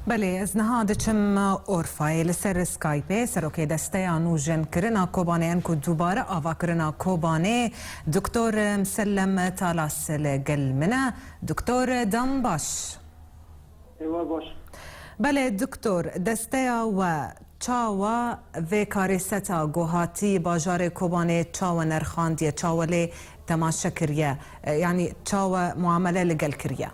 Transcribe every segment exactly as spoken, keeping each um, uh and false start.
Belê, ez niha diçim Orfayê. Li ser Skypeê serokê Desteya Nûjinkirina Kobanê, yên ku dubare avakirina Kobanê, Doktor Misellem Talas li gel min e. Doktor, dem baş. Êvar baş. Belê, doktor, desteya we çawa vê karêseta ku hatî bajarê Kobanê çawa nerxandiye, çawa lê temaşe kiriye, e, yanî çawa muamele li gel kiriye?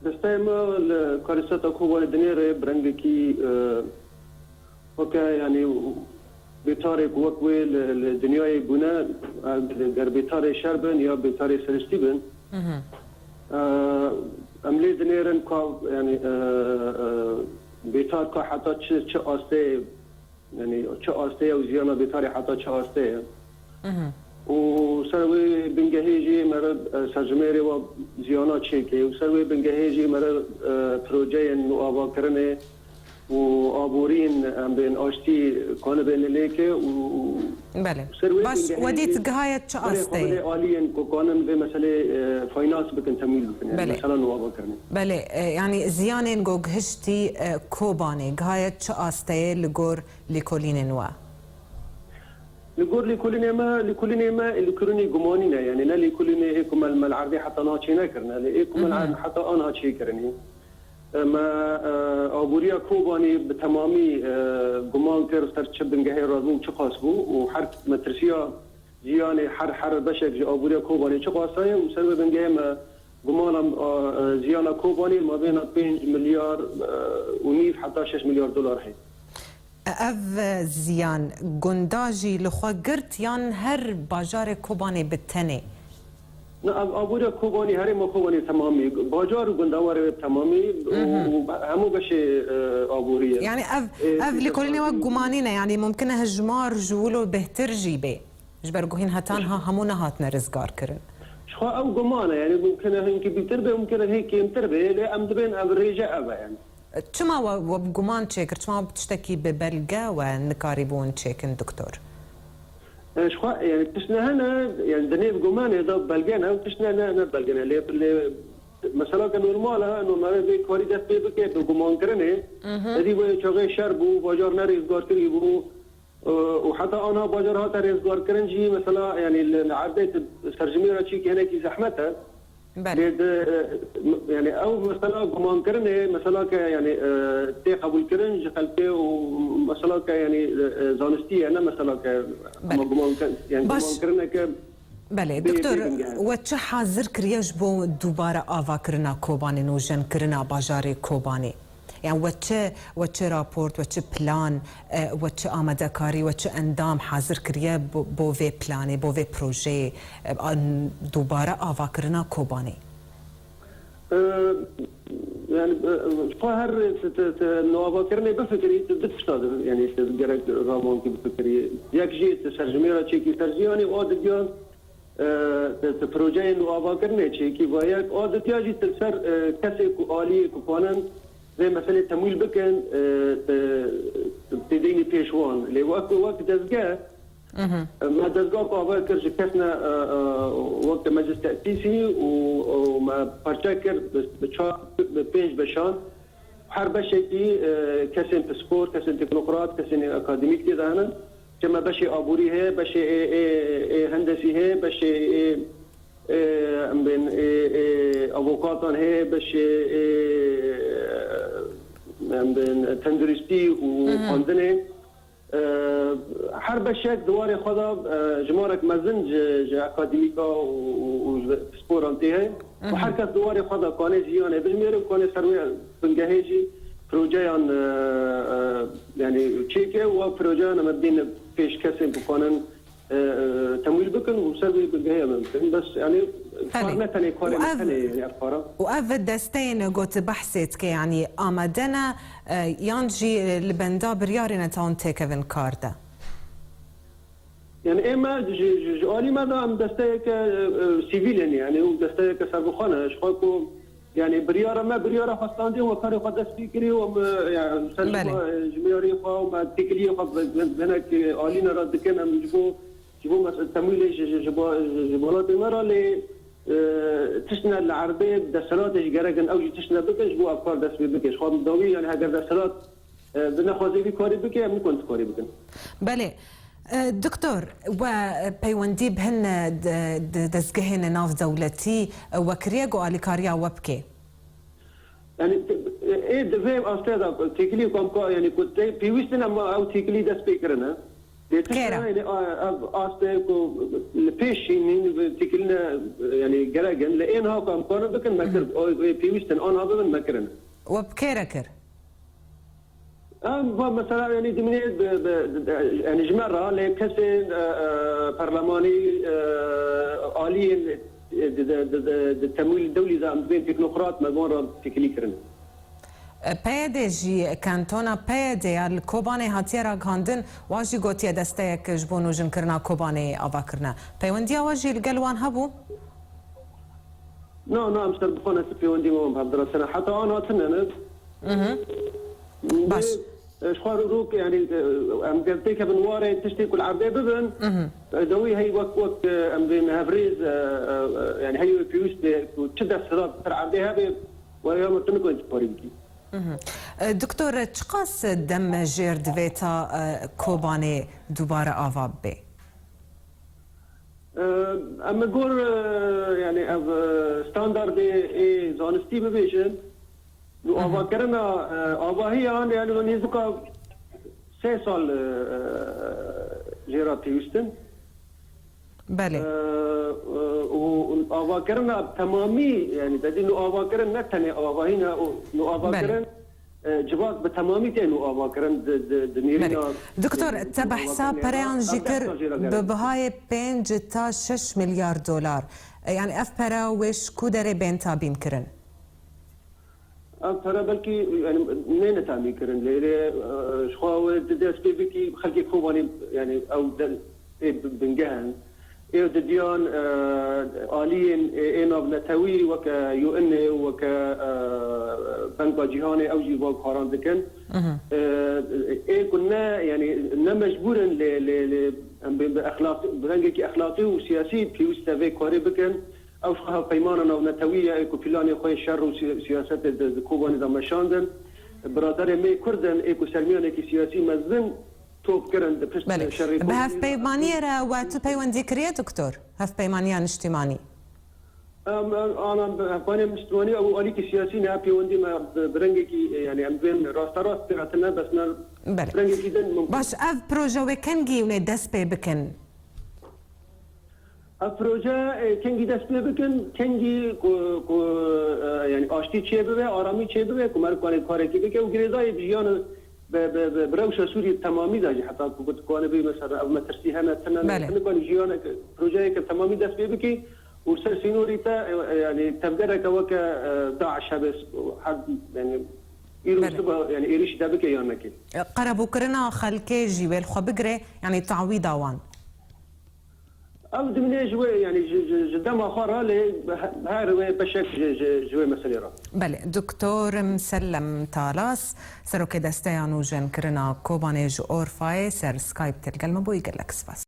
Desteyê me li karîseta Kobanê dinêre bi rengekî, e, weke, yanî bêtarê ku wek wê li, li dinyayê bûne, e, ger bêtarê şer bin ya bêtarê seriştî bin, e, em lê dinêrin ka, yanî, e, e, bêtar ka heta çi, çi astê Yanî çi astê ye û ziyana bêtarê heta çi astê ye. Û ser wê bingehê jî me re, e, serjimêrê wa ziyana çêkê û ser wê bingehê jî me re, e, projeyên nûavakirinê û aboriyên, em bên aştî kanibên lêke û, û Belê. Ser wê Baş, bingehê we dît jî gihaye çi belê asteyê? Xwedê aliyên ku kanin vê meselê, e, faynans bikin, temwîl bikin, yani Belê. Mesela nûavakirinê. Belê, e, yani ziyanên ku gihiştî, e, Kobanê, gihaye çi asteyê li gor lêkolînên we? Li gor lêkolînê me, lêkolînê me lêkolînê gumanî ne, yani ne lêkolînê ê ku me, me li erdê heta niha çênekirine, lê ê ku me li erd heta aniha çêkirinê. E, me, e, aboriya Kobanê bi temamî, e, guman kir ser çi bingehê re bû, çi qas bû û her metirsiya ziyanê her, her beşek ji aboriya Kobanê çi qas heye û ser wê bingehê me gumana, e, e, ziyana Kobanê mabêna pênc milyar, e, û nîv heta şeş milyar dolar heye. Ev ziyan gunda jî li xwe girt yan her bajarê Kobanê bi tenê? Na, ev aboriya Kobanê, herêma Kobanê temamî, bajar û gundewarê wê temamî û, û hemû beşê, e, aborî ye. Yani ev, Ê, ev lêkolînê wek gumanî ne, yani mumkin e hejmar ji wilo bêhtir jî bê. Ji ber ku hîn heta niha hemû nehatine rizgarkirin. Ji xwe ew guman e, yani mumkin e hinkî bîtir be, mumkin e hê kêmtir be, lê em dibên ev rêje ev e yani. Çima we, we bi guman çêkir? Çima we bi tiştekî bi belge we nikarîbûn çêkin, doktor? E, ji xwe, yani, tişt ne hene, yani, di nêv gumanê de belge ne, tişt ne, ne, ne belge ne. Lê, lê, mesela ke normal e, normalde vê karî dest pê bike, bi gumankirinê, Mhm. Edî wê çaxê şer bû, bajar ne rêzgarkirî bû, e, û heta anha bajar hate rêzgarkirin jî, mesela, yani, li, li erdê tu serjimêra çî kênekî zehmet e. Belê. Lê di, e, m-, yani ew mesela gumankirinê, mesela ke yani, e, tê qebûlkirin ji xelkê û mesela ke yani, e, e, zanistî ye, ne mesela ke Belê. Ama gumankir-, yani Baş. Gumankirine ke Belê, bê, doktor, bê bingehîn. We çi hazir kiriye ji bo dubare avakirina Kobanê, nûjenkirina bajarê Kobanê? Yani we çi, we çi raport, we çi plan, e, we çi amadekarî, we çi endam hazir kiriye bo, bo vê planê, bo vê projeyê, e, an, dubare avakirina Kobanê? E, yani, e, xwe her te, te, te nûavakirinê bifikirî, tu du tişta di, yani işte gerek ramankî bifikirî. Yek jî tu serjimêra çêkî serjiyanê, o didiyan, e, tu, tu projeyên nûavakirinê çêkî ve yek, o didiya jî tu ser, e, kesê ku aliyê ku kanin vê meselê temwîl bikin, e, te, te têdeyînî pêş wan. Lê wek, wek dezge, Mhm. me dezga ku ava kir ji kes ne, e, e, wek meclis tesîsî û, û me parçe kir bi, bi çar, bi pênc beşan. Her beşekî, e, kesên pispor, kesên teknokrat, kesên akademîk tê de hene. Çi me beşê aborî heye, beşê ê, ê, ê hendesî heye, beşê ê, ê, em bên, ê, ê avokatan heye, beşê ê, em bên tenduristî û Mhm. xwendinê. E, her beşek di warê xwe de, e, jimarek mezin ji, ji akademîka û, û, û ji pisporan tê heye. Û Mhm. her kes di warê xwe de kanê ziyanê bijmêre û kanê ser wê bingehê jî projeyan, e, e, yani çêke û ew projeyan em dîn pêş kesên ku kanin, e, e, temwîl bikin û ser wê bingehê em bikin. Bes yani kar Belê. Ne tenê karê Û me ev, tenê yani ev kara. Û ev desteyên ku tu behsê dike, yani amade ne, e, yan jî li benda biryarê ne ta hûn têkevin kar de? Yani ê me ji, ji, ji alî me de em desteyeke, e, e, sivîl in, yani û desteyeke serbixwe ne. Ji xwe ku, yani biryara me, biryara xwestandê û karê xwe dest pê kirî û em, e, yani ser ji Belê. bo, e, ji mijarê xwe û me têkiliyê xwe bi, bi, hinek, e, alî ne re dikin, em ji bo, ji bo mes-, temwîlê ji, ji, ji bo, ji, ji welatê me re lê e, tiştine li erdê desthilatê jî gerek in, ew jî tiştine bikin, ji bo ev kar dest pê bike. Ji xwe bi dawî, yani heger desthilat, e, bi nexwazê vî karî bike, em nikan tu karî bikin. Belê. E, Doktor, we peywendî bi hin, e, de, de, dezgehên navdewletî, e, we kiriye ku alîkariya we bike? Yani, ê divê astê de têkilî ku em ka, yani ku tê pêwîst in, em ew têkilî dest pê kirine. Lê tişta Kêra. yani, a, ev astê ku li pêş şînîn, têkiline, yani gerek in. Li ên ha ku em karin bikin, mekir. O, ê pêwîst in, anha bibin, mekirin. We bi kê re kir? Em va mesela, yani, dimînê bi, bi, bi, yani, ji me re lê kesên, e, e, perlemanî, e, aliyên, e, di, di, di, di, di temwîl dewlî de em dibên teknokrat me van re têkilî kirin. E, P Y D jî, kantona P Y D ya li Kobanê hatiye ragihandin, wa jî gotiye desteyek ji bo nûjinkirina Kobanê ava kirine. Peywendiya we jî li gel wan hebû? Na, na, em ser bi xwe ne pêwendî me bi hevdira tine. Heta an hatine ne. Mhm. Baş. Lê, e, ji xwe rûk, yani, e, em gel têkevin warê tiştê ku li erdê bibin. Mhm. E, dawî hey wek, wek, e, em bên hevrêz, e, e, e, yani hey wê pêwîst be ku çi desthilat ser erdê hebe, we ya me tu nikarî tu parî bikî. Mhm. E, Doktor, çiqas dem jêr divê ta, e, Kobanê dubare ava bibe? Em gor, e, yani ev, e, standardê ê zanistî bibêjin, nû Hı hı. avakirina, e, avahiyan, yani nêzika sê sal, e, jê re pêwîst in. Belê. E, e, û, û avakirina temamî, yani dedî nû avakirin ne tenê avahî ne, û nû Belê. avakirin, e, civak bi temamî tên û avakirin di, di, di nêrîna Belê. Doktor, te behsa pereyan jî kir bi bihayê pênc ta şeş milyar dolar. E, yani ev pere wê ji ku derê bên tabîn kirin? Ev pere belkî, yani, nêne tabîn kirin. Lê, lê, e, ji xwe wê di dest pê bikî xelkê Kobanê, yani, ew de, ê bi-, bingeh in. Ê didiyan, e, aliyên ê, ê navnetewî weke U N ê, weke, e, Banka Cîhanê, ew jî van karan dikin. Mhm. E, ê ku ne, yani, ne mecbûr in lê, lê, lê em bên bi exlaq, bi rengekî exlaqî û siyasî pêwîst e vê karê bikin. Ew ji xwe hevpeymana navnetewî ye, ê ku planê xwe yê şer û si-, siyasetê di, di Kobanê de meşandin. Biraderê me Kurd in, ê ku sermiyanekî siyasî mezin top kirin di pişt Belê. şerê Bi Kurdî. hevpeymaniyê re we tu peywendî kiriye, doktor? Hevpeymaniya niştîmanî? Em, em, ana bi hevpeymaniyê niştîmanî ew alîkî siyasî ne, peywendî me bi, bi rengekî, e, yani em bên rasterast pê hatine, bes me Belê. rengekî din mumkin. Baş, ev proje wê kengî hûn ê dest pê bikin? Ev proje, e, kengî dest pê bikin, kengî ku, ku, e, yani aştî çêbibe, aramî çêbibe, ku meriv kare karekî bike û girêdayî bi jiyan bi, bi, bi, bi rewşa Sûriyê temamî de jî heta ku, ku dikwane bê mesela ev metirsî hene, tine ne, Belê. tu nikanî jiyanek, projeyeke temamî dest pê bikî û ser sînorî te, e, e, yani tevgereke weke, e, DAIŞ hebe, her, yani îro Belê. siba, yani êrişî te bike yan neke. Qerebûkirina xelkê jî wê li xwe bigire, yani tawîda wan. Ew dimîne ji wê, yani ji, ji, ji dema xwe re lê he-, her wê beşek ji, ji, ji wê meselê re. Belê, Doktor Misellem Talas, Serokê Desteya Nûjenkirina Kobanê ji Orfayê ser Skype tê li gel me bûyî, gelek spas.